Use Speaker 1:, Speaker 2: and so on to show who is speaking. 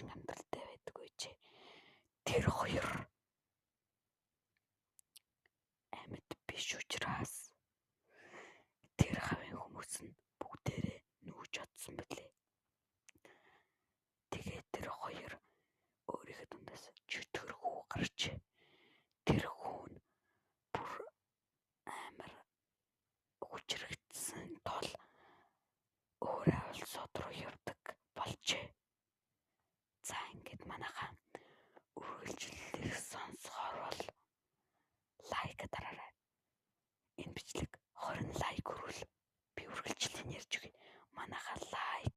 Speaker 1: жижигхэн амьдралтай байдаг байжээ. Тэр хоёр амьд биш учраас тэр хавийн хүмүүс нь бүгдээрээ нүүж одсон билээ. Тэгээд тэр хоёр өөрийнхөө дундаас чөтгөр хүү гарч, тэр хүү нь бүр амар хүчрэгдсэн тул өөр улсууд руу явдаг болжээ. За, ингээд манайхаа үргэлжлэх сонсохоор бол like дараарай. Энэ бичлэг 20 like хүрвэл би үргэлжлэн ярьж өгье. Манайхаа like